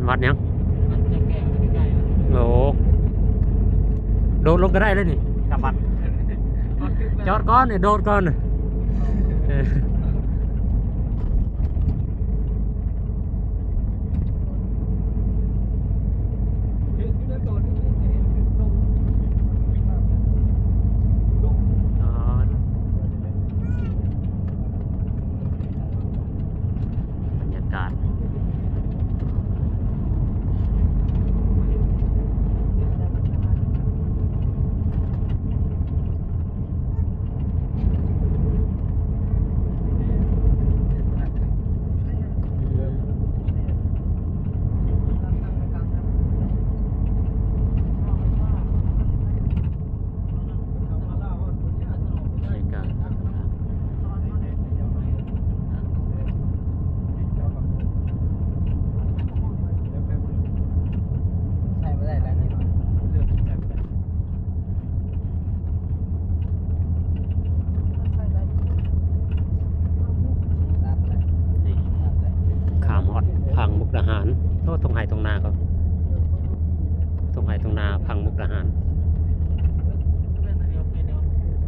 ວັດຫຍັງ? ວັດເຈົ້າແກ້ວ ໃກ້ໆ ໂອ້ ໂດດລົງກໍໄດ້ເລີຍນີ້ ກັບວັດ ຮອດຕຶກແລ້ວ ຈອດກ່ອນນີ້ ໂດດກ່ອນນີ້ ເອີ. ບັນຍາກາດ ນີ້ ຂ້າມຮອດພັງມຸກດາຫານ ໂອ້ ທົ່ງໄຮ່ທົ່ງນາເຂົາ ທົ່ງໄຮ່ທົ່ງນາພັງມຸກດາຫານ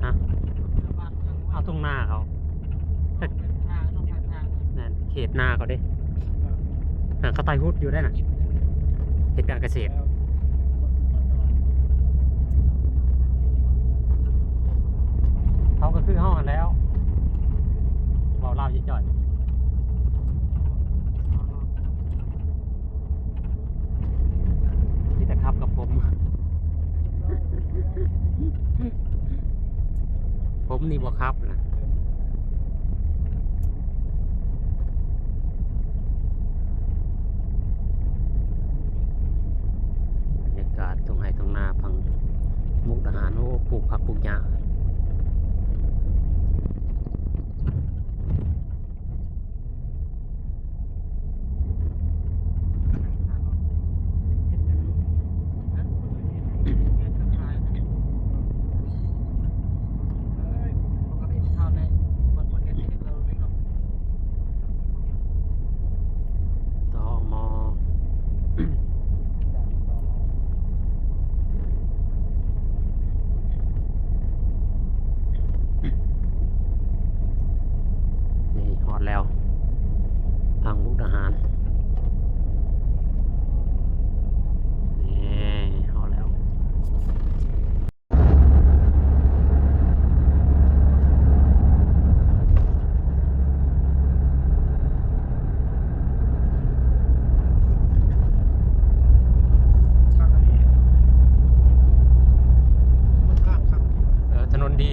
ຮະ ເອົາທົ່ງນາເຂົາ ແມ່ນ ເຂດນາເຂົາເດ້ ນະ ເຂົາໄຖຮຸດຢູ່ໄດ໋ນະ ເຮັດການກະເສດ ເຂົາກໍຄືເຮົາຫັ້ນແຫຼ້ວ ເວົ້າລາວຈ່ອຍໆ. ມີແຕ່ຂັບກັບຜົມ ຜົມນີ້ບໍ່ຂັບນະ ບັນຍາກາດທົ່ງໄຮ່ທົ່ງນາ ຝັ່ງມຸກດາຫານ ໂອ້ ປູກຜັກປູກຫຍ້າ. ຕม. ນີ້ຮອດແລ້ວ ພັງມຸກດາຫານ ນີ້ຮອດແລ້ວ. ເອີ ຖະໜົນດີ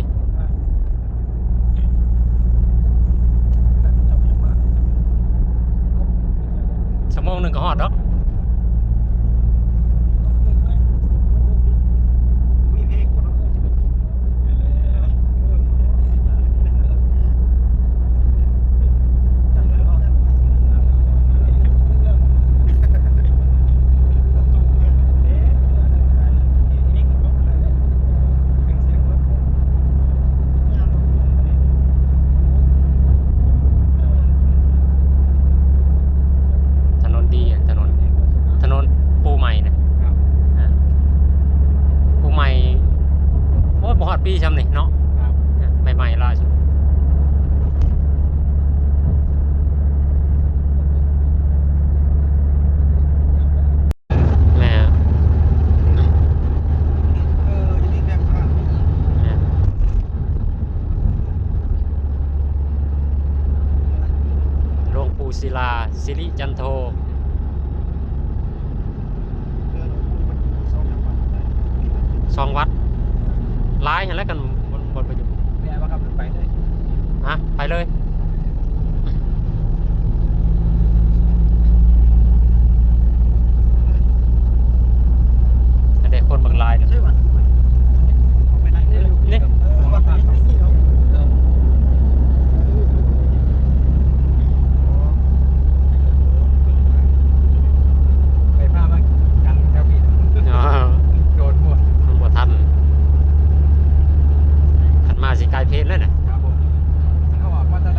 ຊົ່ວໂມງໜຶ່ງກໍຮອດດອກ. ຖະໜົນດີ ຖະໜົນ ຖະໜົນປູໃໝ່ນະ ອ່າ ປູໃໝ່ ໂອ້ຍ ບໍ່ຮອດປີຊ່ຳນີ້ເນາະ ອ່າ ໃໝ່ໆຫຼາຍສຸດ. ແມ່ນ ເອີ ຢູ່ນີ້ແມ່ນ ແມ່ນ ຫຼວງປູ່ສິລາ ສິລິຈັນໂທ ສອງວັດ ຫຼາຍຫັ້ນແຫຼະ ຄັນບໍ່ ບໍ່ໄປຢູ່ ແມ່ນບໍ່ຄັບ ໄປເລີຍ ຮະ ໄປເລີຍ. ອັນໃດຄົນບັກຫຼາຍເນາະ ນີ້ ໄປພາມາກັນແຖວພີ້ ອໍ ໂດນໝົດ ມັນບໍ່ທັນ ຄັນມາຊິກາຍເພນແລ້ວນະ ຄັບຜົມ ຄັນເຂົາອອກມາແຕ່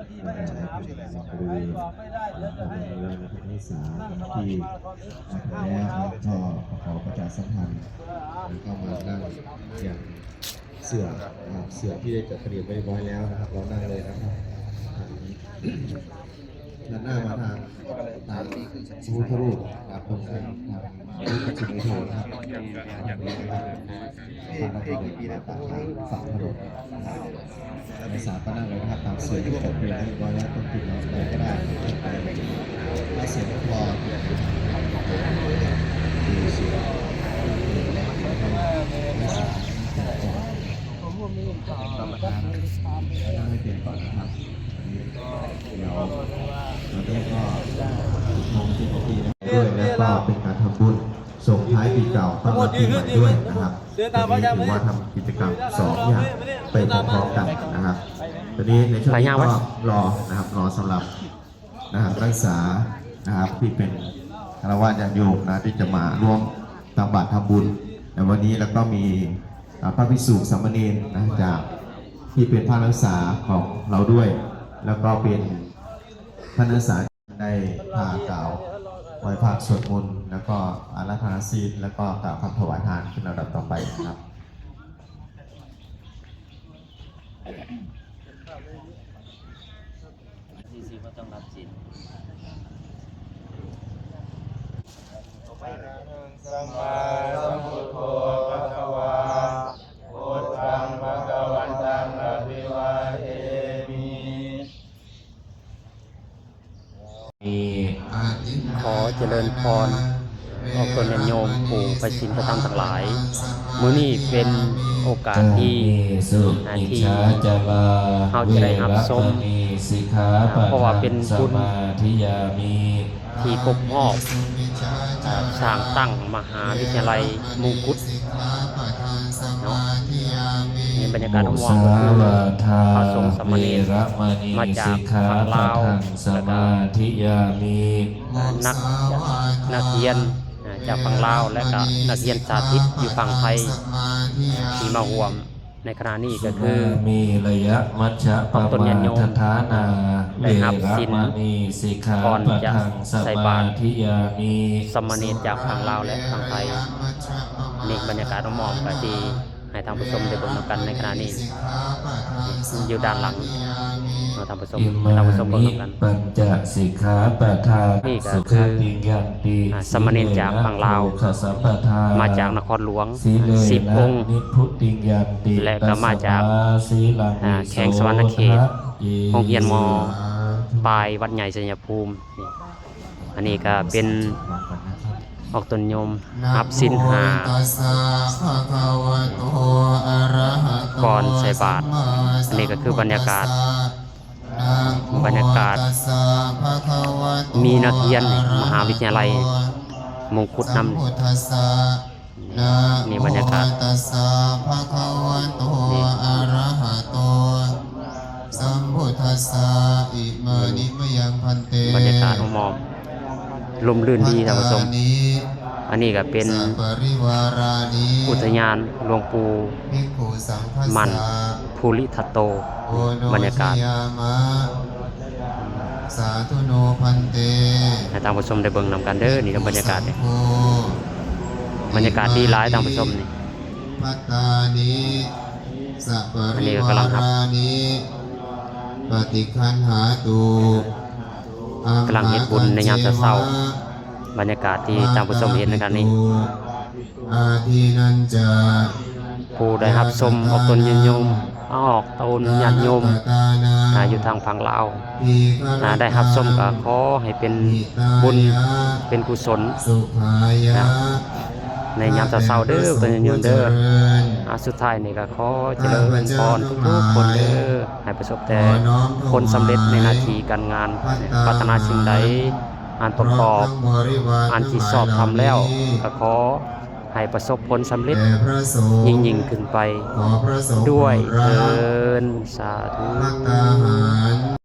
บริเวณ เอ่อ พระเมรุมาตรที่สามที่มาถึงแล้วนะครับ ก็ขอประชาสัมพันธ์ แล้วก็มานั่งอย่างเสื่อนะครับ เสื่อที่ได้จัดเตรียมไว้เรียบร้อยแล้วนะครับ เรานั่งเลยนะครับ หันหน้ามาทาง ทางพระพุทธรูปนะครับ ตรงนั้น ทางพระพุทธชินโทนะครับ ทางนี้นะครับ ทางด้านหน้ามาทางฝั่งถนนนะครับ นักศึกษาก็นั่งเลยนะครับ ตามเสื่อที่จัดเตรียมไว้เรียบร้อยแล้ว ต้องกินน้ำอะไรก็ได้นะครับ ถ้าเสียงไม่พอ ดูเสียง นักศึกษา นั่งให้เต็มก่อนนะครับ เดี๋ยวตอนนี้ก็หกโมงเจ็ดนาทีแล้วด้วย แล้วก็เป็นการทำบุญส่งท้ายปีเก่าต้อนรับปีใหม่ด้วยนะครับ วันนี้ถือว่าทำกิจกรรมสองอย่างไปพร้อมๆกันนะครับ ตอนนี้ในช่วงนี้ก็รอนะครับ รอสำหรับ นะครับ นักศึกษานะครับ ที่เป็นฆราวาสญาติโยมนะ ที่จะมาร่วมตักบาตรทำบุญในวันนี้ แล้วก็มี อ่า พระภิกษุสามเณรนะ จาก ที่เป็นพระนักศึกษาของเราด้วย แล้วก็เป็นพระนักศึกษาได้พากล่าวไหว้พระสวดมนต์ แล้วก็อาราธนาศีล แล้วก็กล่าวคำถวายทานเป็นลำดับต่อไปนะครับ ທີ່ສິບໍ່ຕ້ອງຮັບສິນ. ອະລະຫັງ ສຳມາສຳພຸດໂທ ພະຄະວາ ພຸດທັງ ພະຄະວັນຕັງ ອະພິວາເທມິ. ຂໍຈະເລີນພອນ ອອກຕົນຍາດໂຍມຜູ້ໃຝ່ສິນພະທຳທັງຫຼາຍ, ມື້ນີ້ເປັນໂອກາດດີ ທີ່ເຮົາຈະໄດ້ຮັບຊົມ ເພາະວ່າເປັນບຸນທີ່ຄົບຮອບ ສ້າງຕັ້ງມະຫາວິທະຍາໄລມົງກຸດ ເນາະ. ໃນບັນຍາກາດຮອບຮອມກໍຄືພະສົງສາມະເນນມາຈາກຝັ່ງລາວ ແລ້ວກໍ ນັກ ນັກຮຽນ ຈາກຝັ່ງລາວ ແລະກະນັກຮຽນສາທິດຢູ່ຝັ່ງໄທ ທີ່ມາຮ່ວມໃນຂະນະນີ້ກໍຄື ອອກຕົນຍາດໂຍມ ໄດ້ຮັບສິນກ່ອນຈະໃສ່ບາດ ສາມະເນນຈາກຝັ່ງລາວ ແລະຝັ່ງໄທ. ນີ້ບັນຍາກາດອ້ອມໆ ກະທີ່ ໃຫ້ທ່ານຜູ້ຊົມໄດ້ເບິ່ງນຳກັນໃນຂະນະນີ້ ຢູ່ດ້ານຫຼັງເນາະ ທ່ານຜູ້ຊົມ ໃຫ້ທ່ານຜູ້ຊົມເບິ່ງນຳກັນ. ປັນຈະສິກຂາປະທານ ນີ້ກໍຄື ອ່າ ສາມະເນນຈາກຝັ່ງລາວ ມາຈາກນະຄອນຫຼວງສິບອົງ ແລະກໍມາຈາກ ອ່າ ແຂວງສະຫວັນນະເຂດ ໂຮງຮຽນ ມ.ປາຍ ວັດໃຫຍ່ໄຊຍະພູມ. ອັນນີ້ກໍເປັນອອກຕົນຍາດໂຍມຮັບສິນຫ້າ ກ່ອນໃສ່ບາດ. ອັນນີ້ກໍຄືບັນຍາກາດ ບັນຍາກາດ ມີນັກຮຽນມະຫາວິທະຍາໄລມົງກຸດນຳ. ນີ້ບັນຍາກາດ ບັນຍາກາດອ້ອມໆ ລົມລື່ນດີທ່ານຜູ້ຊົມ. ອັນນີ້ກໍເປັນອຸທະຍານຫຼວງປູ່ໝັ່ນພູລິທັດໂຕ. ບັນຍາກາດ ສາທຸໂນພັນເຕ ໃຫ້ທ່ານຜູ້ຊົມໄດ້ເບິ່ງນຳກັນເດີ. ນີ້ກໍບັນຍາກາດນີ້ ບັນຍາກາດດີຫຼາຍທ່ານຜູ້ຊົມນີ້. ພັດຕານິ ສະປະລິວາຣານິ ອັນນີ້ກໍກຳລັງຮັບ ປະຕິຄັນຫາຕຸ ກຳລັງເຮັດບຸນໃນຍາມເຊົ້າໆ. ບັນຍາກາດທີ່ທ່ານຜູ້ຊົມເຫັນໃນຂະນະນີ້ ອາທິນນຈະ ຜູ້ໄດ້ຮັບຊົມອອກຕົນຍາດໂຍມ ອອກຕົນຍາດໂຍມ ອາ ຢູ່ທາງຝັ່ງລາວ ອາ ໄດ້ຮັບຊົມ ກໍຂໍໃຫ້ເປັນບຸນເປັນກຸສົນ ໃນຍາມເຊົ້າໆເດີ ອອກຕົນຍາດໂຍມເດີ. ອາ ສຸດທ້າຍນີ້ກໍຂໍຈະເລີນພອນທຸກໆຄົນເດີ ໃຫ້ປະສົບແຕ່ຜົນສຳເລັດໃນໜ້າທີ່ການງານ ປາດຖະໜາສິ່ງໃດ ອັນປະກອບ ອັນທີ່ຊອບທຳແລ້ວ ກໍຂໍໃຫ້ປະສົບຜົນສຳເລັດຍິ່ງໆຂຶ້ນໄປດ້ວຍເທີ້ນ ສາທຸ.